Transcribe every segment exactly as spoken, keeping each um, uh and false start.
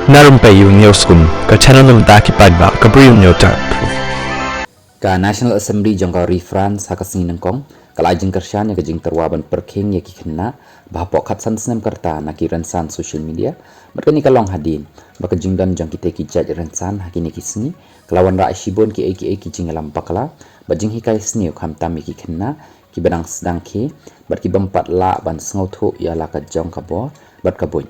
Na Rympei U News Kum, ka channel na bynta ki paidbah ka Bri U News Tap. Ka National Assembly jong ka ri France ha ka sngi nyngkong ka la ai jingkyrshan ïa ka jingtyrwa ban pyrkhing ïa ki khynnah ba hapoh khatsan snem ka rta na ki rynsan social media. Bad kane ka long hadien ba ka jingdon jong kitei ki jait rynsan ha kine ki sngi ka la wanrah shibun kiei kiei ki jingïalam bakla bad jinghikai sniew khamtam ïa ki khynnah kiba dang sdang khie bad ki bym pat lah ban sngewthuh ïa la ka jong ka bor bad ka buit.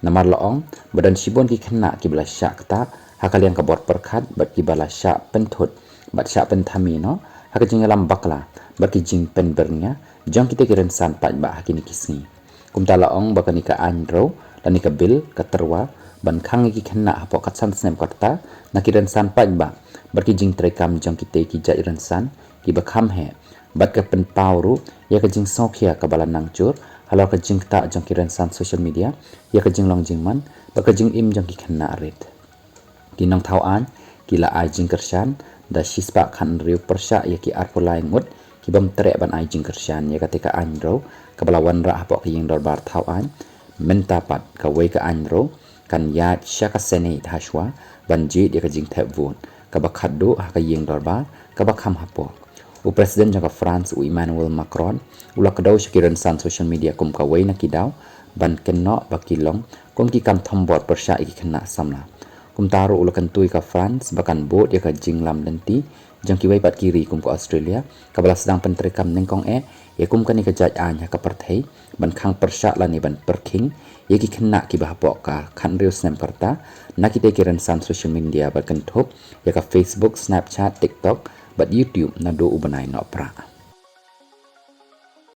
Namar la ong ba don shibun ki khynnah kiba la shah ktah ha ka liang ka bor pyrkhat bad kiba la shah pynthut bad shah pynthame noh ha ka jingïalam bakla bad ki jingpynbyrngia jong kitei ki rynsan paidbah ha kine ki sngi. Kumta la ong ba kane ka aiñ rew lane ka bill ka tyrwa ban khang ïa ki khynnah hapoh khatsan snem ka rta na ki rynsan paidbah bad ki jingtreikam jong kitei ki jait rynsan kiba kham heh bad ka pynpaw ruh ïa ka jingsngewkhia kaba la nang jur halor ka jingktah jong ki rynsan social media ïa ka jinglong jingman bad ka jingim jong ki khynnah rit. Ki nongthaw aiñ ki la ai jingkyrshan da shispah khathynriew pyrshah ïa ki arphew lai ngut ki bym treh ban ai jingkyrshan ïa katei ka aiñ rew kaba la wanrah hapoh ka ïing dorbar thaw aiñ. Mynta pat kawei ka aiñ rew kan ïaid sha ka Senate hashwa ban jied ïa ka jingthep vote kaba khatduh ha ka ïing dorbar kaba kham hapoh. U President jong ka France u Emmanuel Macron u la kdew sha ki rynsan social media kum kawei na ki daw ban kynnoh ba ki long kum ki kam thombor pyrshah ïa ki khynnah samla. Kumta ruh u la kyntu ïa ka France ba kan bud ïa ka jinglam lynti jong kiwei pat ki ri kum ka Australia kaba la sdang pyntreikam nyngkong eh ïa kum kane ka jait aiñ ha ka pyrthei ban khang pyrshah lane ban pyrkhing ïa ki khynnah kiba hapoh ka khathynriew snem ka rta na kitei ki rynsan social media bad kynthup ïa ka Facebook, Snapchat, TikTok bad YouTube naduh u bnai Nohprah.